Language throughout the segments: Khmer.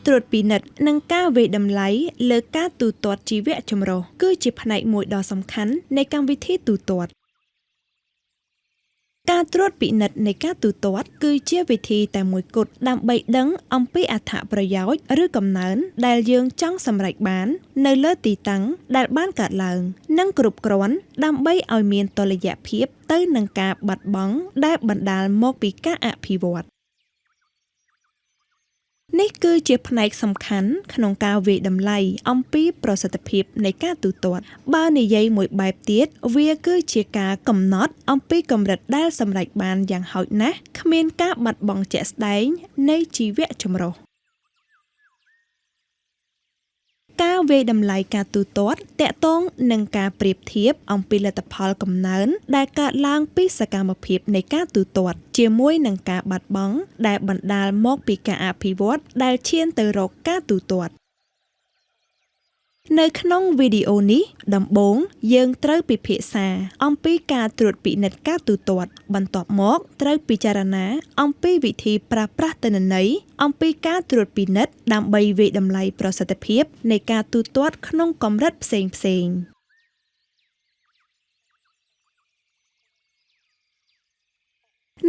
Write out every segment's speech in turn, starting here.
ត្រួតពិនិត្យនិងការវាយតម្លៃលើការទូទាត់ជីវៈចម្រុះគឺជាផ្នែកមួយដ៏សំខាន់នៃកម្មវិធីទូទាត់ការត្រួតពិនិត្យនៃការទូទាត់គឺជាវិធីតែមួយគត់ដើម្បីដឹងអំពីអត្ថប្រយោជន៍ឬកំណើនដែលយើងចង់សម្រេចបាននៅលើទីតាំងដែលបានកើតឡើងនិងគ្រប់គ្រាន់ដើម្បីឲ្យមានតុល្យភាពទៅនឹងការបាត់បង់ដែលបណ្ដាលមកពីការអភិវឌ្ឍនេះគឺជាផ្នែកសំខាន់ក្នុងការវាយតម្លៃអំពីប្រសិទ្ធភាពនៃការទូទាត់បើនិយាយមួយបែបទៀតវាគឺជាការកំណត់អំពីកម្រិតដែលសម្រេចបានយ៉ាងហោចណាស់គ្មានការបាត់បង់ជាក់ស្ដែងនៃជីវៈចម្រុះការវាយតម្លៃការទូទាត់ទាក់ទងនឹងការប្រៀបធៀបអំពីលទ្ធផលកំណើនដែលកើតឡើងពីសកម្មភាពនៃការទូទាត់ជាមួយនឹងការបាត់បង់ដែលបណ្ដាលមកពីការអភិវឌ្ឍដែលឈានទៅរកការទូទាត់នៅក្នុងវីដេអូនេះដំបូងយើងត្រូវពិភាក្សាអំពីការត្រួតពិនិត្យការទូទាត់បន្ទាប់មកត្រូវពិចារណាអំពីវិធីប្រើប្រាស់ទិន្នន័យអំពីការត្រួតពិនិត្យដើម្បីវាយតម្លៃប្រសិទ្ធភាពនៃការទូទាត់ក្នុងកម្រិតផ្សេងៗ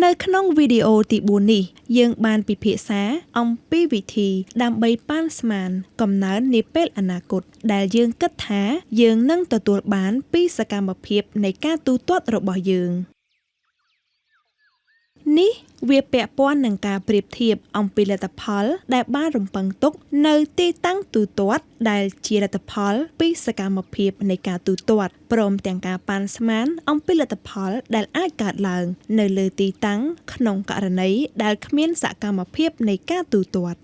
នៅក្នុងវីដេអូទី4នេះយើងបានពិភាក្សាអំពីវិធីដើម្បីប៉ាន់ស្មានកំណើននាពេលអនាគតដែលយើងគិតថាយើងនឹងទទួលបានពីសកម្មភាពនៃការទូទាត់របស់យើងនេះវាពាក់ព័ន្ធនឹងការប្រៀបធៀបអំពីលទ្ធផលដែលបានរំពឹងទុកនៅទីតាំងទូទាត់ដែលជាលទ្ធផលពីសកម្មភាពនៃការទូទាត់ព្រមទាំងការប៉ាន់ស្មានអំពីលទ្ធផលដែលអាចកើតឡើងនៅលើទីតាំងក្នុងករណីដែលគ្មានសកម្មភាពនៃការទូទាត់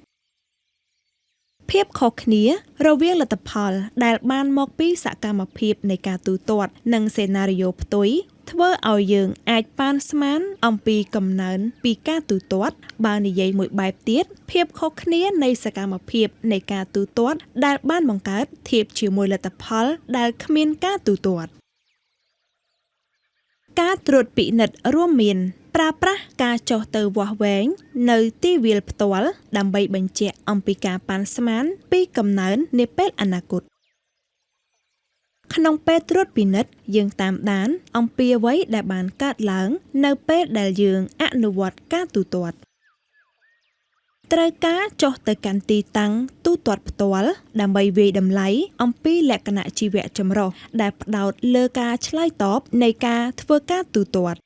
ភាពខុសគ្នារវាងលទ្ធផលដែលបានមកពីសកម្មភាពនៃការទូទាត់និងសេណារីយ៉ូផ្ទុយធ្វើឲ្យយើងអាចប៉ាន់ស្មានអំពីកំណើនពីការទូទាត់បើនិយាយមួយបែបទៀតភាពខុសគ្នានៃសកម្មភាពនៃការទូទាត់ដែលបានបង្កើតធៀបជាមួយលទ្ធផលដែលគ្មានការទូទាត់ការត្រួតពិនិត្យរួមមានប្រើប្រាស់ការចុះទៅវាស់វែងនៅទីវាលផ្ទាល់ដើម្បីបញ្ជាក់អំពីការប៉ាន់ស្មានពីកំណើននាពេលអនាគតក្នុងពេលត្រួតពិនិត្យយើងតាមដានអំពីអ្វីដែលបានកើតឡើងនៅពេលដែលយើងអនុវត្តការទូទាត់ត្រូវការចុះទៅកាន់ទីតាំងទូទាត់ផ្ទាល់ដើម្បីវាយតម្លៃអំពីលក្ខណៈជីវៈចម្រុះដែលផ្ដោតលើការឆ្លើយតបនៃការធ្វើការទូទាត់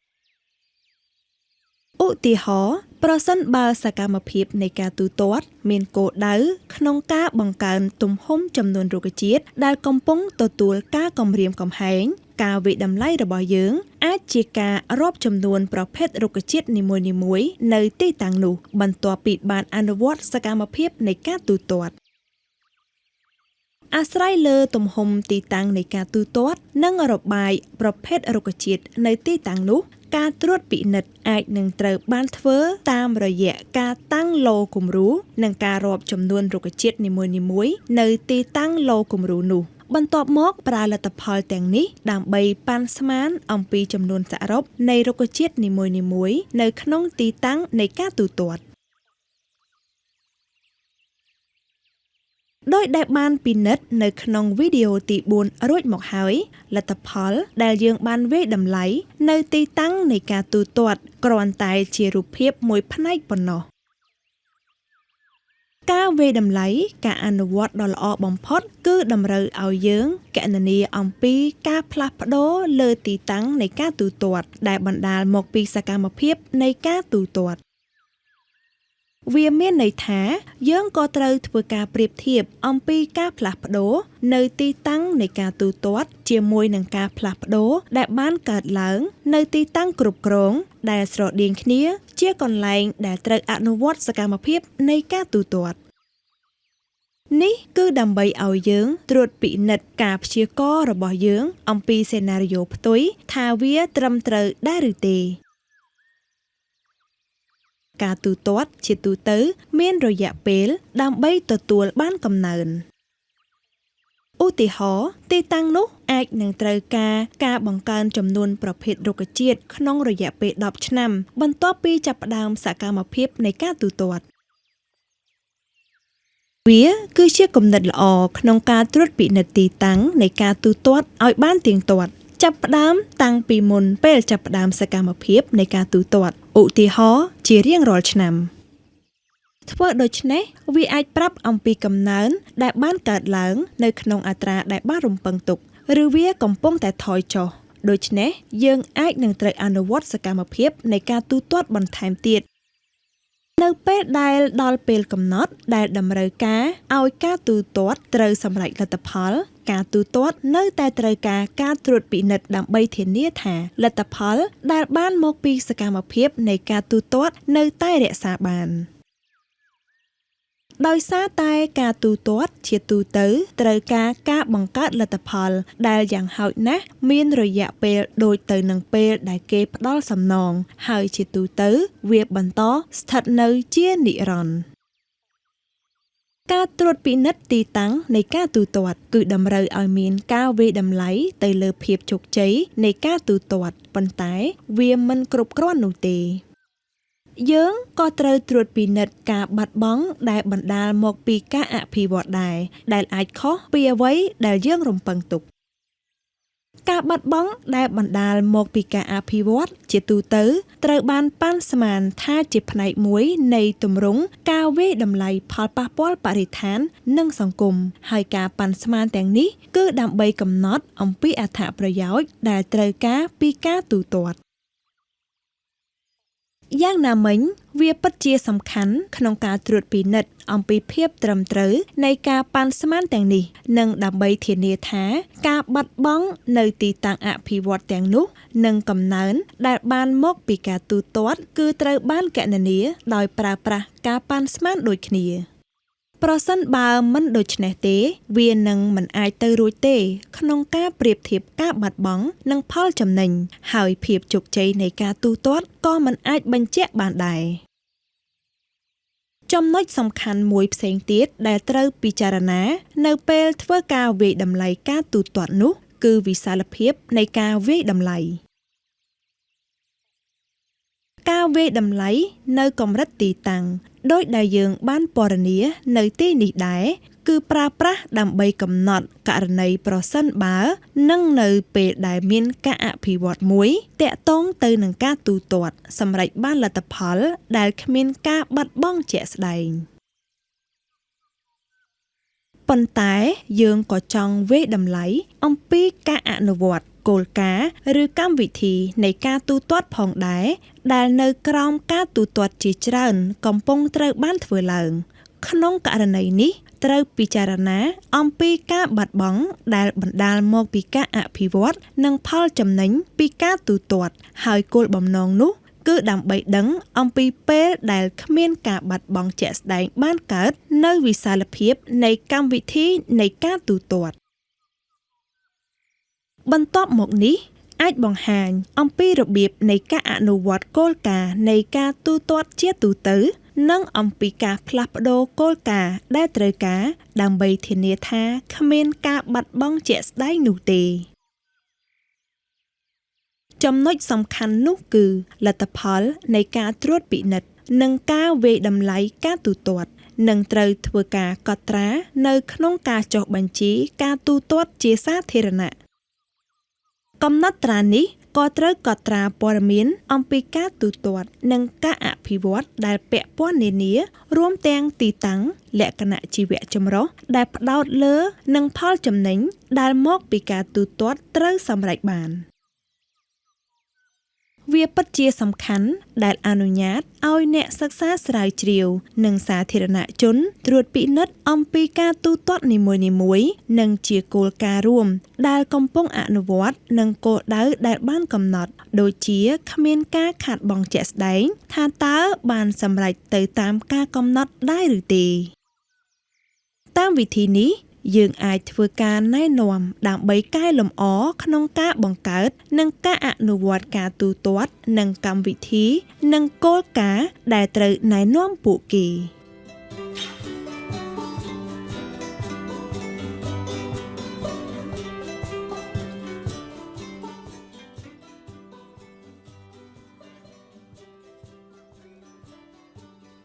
ឧទាហរណ៍ប្រសិនបើសកម្មភាពនៃការទូទាត់មានគោលដៅក្នុងការបង្កើនទំហំចំនួនរុក្ខជាតិដែលកំពុងទទួលការគំរាមកំហែងការវាយតម្លៃរបស់យើងអាចជាការរាប់ចំនួនប្រភេទរុក្ខជាតិនីមួយៗនៅទីតាំងនោះបន្ទាប់ពីបានអនុវត្តសកម្មភាពនៃការទូទាត់អាស្រ័យលើទំហំទីតាំងនៃការទូទាត់និងរបាយប្រភេទរុក្ខជាតិនៅទីតាំងនោះការត្រួតពិនិត្យអាចនឹងត្រូវបានធ្វើតាមរយៈការតាំងឡូគំរូនិងការរាប់ចំនួនរុក្ខជាតិនីមួយៗនៅទីតាំងឡូគំរូនោះបន្ទាប់មកប្រើលទ្ធផលទាំងនេះដើម្បីប៉ាន់ស្មានអំពីចំនួនសរុបនៃរុក្ខជាតិនីមួយៗនៅក្នុងទីតាំងនៃការទូទាត់ដោយដែលបានពិនិត្យនៅក្នុងវីដេអូទី4រួចមកហើយលទ្ធផលដែលយើងបានវាយតម្លៃនៅទីតាំងនៃការទូទាត់គ្រាន់តែជារូបភាពមួយផ្នែកប៉ុណ្ណោះការវាយតម្លៃការអនុវត្តដ៏ល្អបំផុតគឺតម្រូវឲ្យយើងគណនាអំពីការផ្លាស់ប្ដូរលើទីតាំងនៃការទូទាត់ដែលបណ្ដាលមកពីសកម្មភាពនៃការទូទាត់វាមានន័យថាយើងក៏ត្រូវធ្វើការប្រៀបធៀបអំពីការផ្លាស់ប្ដូរនៅទីតាំងនៃការទូទាត់ជាមួយនឹងការផ្លាស់ប្ដូរដែលបានកើតឡើងនៅទីតាំងគ្រប់គ្រងដែលស្រដៀងគ្នាជាកន្លែងដែលត្រូវអនុវត្តសកម្មភាពនៃការទូទាត់នេះគឺដើម្បីឲ្យយើងត្រួតពិនិត្យការព្យាករណ៍របស់យើងអំពីសេណារីយ៉ូផ្ទុយថាវាត្រឹមត្រូវដែរឬទេការទូទាត់ជាទូទៅមានរយៈពេលដើម្បីទទួលបានកំណើនឧទាហរណ៍ទីតាំងនោះអាចនឹងត្រូវការការបង្កើនចំនួនប្រភេទរុក្ខជាតិក្នុងរយៈពេល10ឆ្នាំបន្ទាប់ពីចាប់ផ្ដើមសកម្មភាពនៃការទូទាត់ វាគឺជាគំនិតល្អក្នុងការត្រួតពិនិត្យទីតាំងនៃការទូទាត់ឲ្យបានទៀងទាត់ ចាប់ផ្ដើមតាំងពីមុនពេលចាប់ផ្ដើមសកម្មភាពនៃការទូទាត់ឧទាហរណ៍ជារៀងរាល់ឆ្នាំ ធ្វើដូច្នេះវាអាចប្រាប់អំពីកំណើនដែលបានកើតឡើងនៅក្នុងអត្រាដែលបានរំពឹងទុក ឬវាកំពុងតែថយចុះដូច្នេះយើងអាចនឹងត្រូវអនុវត្តសកម្មភាពនៃការទូទាត់បន្ថែមទៀតនៅពេលដែលដល់ពេលកំណត់ដែលតម្រូវការឲ្យការទូទាត់ត្រូវសម្រេចលទ្ធផល ការទូទាត់នៅតែត្រូវការការត្រួតពិនិត្យដើម្បីធានាថាលទ្ធផលដែលបានមកពីសកម្មភាពនៃការទូទាត់នៅតែរក្សាបានដោយសារតែការទូទាត់ជាទូទៅត្រូវការការបង្កើតលទ្ធផល ដែលយ៉ាងហោចណាស់មានរយៈពេលដូចទៅនឹងពេលដែលគេផ្ដល់សំណងហើយជាទូទៅវាបន្តស្ថិតនៅជានិរន្តរ៍ការត្រួតពិនិត្យទីតាំងនៃការទូទាត់គឺតម្រូវឲ្យមានការវាយតម្លៃទៅលើភាពជោគជ័យនៃការទូទាត់ប៉ុន្តែវាមិនគ្រប់គ្រាន់នោះទេយើងក៏ត្រូវត្រួតពិនិត្យការបាត់បង់ដែលបណ្ដាលមកពីការអភិវឌ្ឍដែរដែលអាចខុសពីអ្វីដែលយើងរំពឹងទុកការបាត់បង់ដែលបណ្ដាលមកពីការអភិវឌ្ឍជាទូទៅត្រូវបានប៉ាន់ស្មានថាជាផ្នែកមួយនៃទម្រង់ការវាយតម្លៃផលប៉ះពាល់បរិស្ថាននិងសង្គមហើយការប៉ាន់ស្មានទាំងនេះគឺដើម្បីកំណត់អំពីអត្ថប្រយោជន៍ដែលត្រូវការពីការទូទាត់យ៉ាងណាមិញវាពិតជាសំខាន់ក្នុងការត្រួតពិនិត្យអំពីភាពត្រឹមត្រូវនៃការប៉ាន់ស្មានទាំងនេះនិងដើម្បីធានាថាការបាត់បង់នៅទីតាំងអភិវឌ្ឍទាំងនោះនិងកំណើនដែលបានមកពីការទូទាត់គឺត្រូវបានគណនាដោយប្រើប្រាស់ការប៉ាន់ស្មានដូចគ្នាប្រសិនបើមិនដូច្នេះទេវានឹងមិនអាចទៅរួចទេក្នុងការប្រៀបធៀបការបាត់បង់និងផលចំណេញហើយភាពជោគជ័យនៃការទូទាត់ក៏មិនអាចបញ្ជាក់បានដែរចំណុចសំខាន់មួយផ្សេងទៀតដែលត្រូវពិចារណានៅពេលធ្វើការវាយតម្លៃការទូទាត់នោះគឺវិសាលភាពនៃការវាយតម្លៃការវាយតម្លៃនៅកម្រិតទីតាំងដោយដែលយើងបានពណ៌នានៅទីនេះដែរគឺប្រើប្រាស់ដើម្បីកំណត់ករណីប្រសិនបើនិងនៅពេលដែលមានការអភិវឌ្ឍមួយទាក់ទងទៅនឹងការទូទាត់សម្រេចបានលទ្ធផលដែលគ្មានការបាត់បង់ជាក់ស្ដែងប៉ុន្តែយើងក៏ចង់វាយតម្លៃអំពីការអនុវត្តគោលការណ៍ឬកម្មវិធីនៃការទូទាត់ផងដែរដែលនៅក្រោមការទូទាត់ជាច្រើនកំពុងត្រូវបានធ្វើឡើងក្នុងករណីនេះត្រូវពិចារណាអំពីការបាត់បង់ដែលបណ្ដាលមកពីការអភិវឌ្ឍនិងផលចំណេញពីការទូទាត់ហើយគោលបំណងនោះគឺដើម្បីដឹងអំពីពេលដែលគ្មានការបាត់បង់ជាក់ស្ដែងបានកើតនៅវិសាលភាពនៃកម្មវិធីនៃការទូទាត់បន្ទាប់មកនេះអាចបង្ហាញអំពីរបៀបនៃការអនុវត្តគោលការណ៍នៃការទូទាត់ជាទូទៅនិងអំពីការផ្លាស់ប្ដូរគោលការណ៍ដែលត្រូវការដើម្បីធានាថាគ្មានការបាត់បង់ជាក់ស្ដែងនោះទេចំណុចសំខាន់នោះគឺលទ្ធផលនៃការត្រួតពិនិត្យនិងការវាយតម្លៃការទូទាត់នឹងត្រូវធ្វើការកត់ត្រានៅក្នុងការចុះបញ្ជីការទូទាត់ជាសាធារណៈកំណត់ត្រានេះក៏ត្រូវកត់ត្រាព័ត៌មានអំពីការទូទាត់និងការអភិវឌ្ឍដែលពាក់ព័ន្ធនានារួមទាំងទីតាំងលក្ខណៈជីវចម្រុះដែលផ្ដោតលើនិងផលចំណេញដែលមកពីការទូទាត់ត្រូវសម្រេចបានវាពិតជាសំខាន់ដែលអនុញ្ញាតឲ្យអ្នកសិក្សាស្រាវជ្រាវនិងសាធារណជនត្រួតពិនិត្យអំពីការទូទាត់នីមួយៗនិងជាគោលការណ៍រួមដែលកំពុងអនុវត្តនិងគោលដៅដែលបានកំណត់ដូចជាគ្មានការខាតបង់ជាក់ស្ដែងថាតើបានសម្រេចទៅតាមការកំណត់ដែរឬទេតាមវិធីនេះយើងអាចធ្វើការណែនាំដើម្បីកែលម្អក្នុងការបង្កើតនិងការអនុវត្តការទូទាត់និងកម្មវិធីនិងគោលការណ៍ដែលត្រូវណែនាំពួកគេ។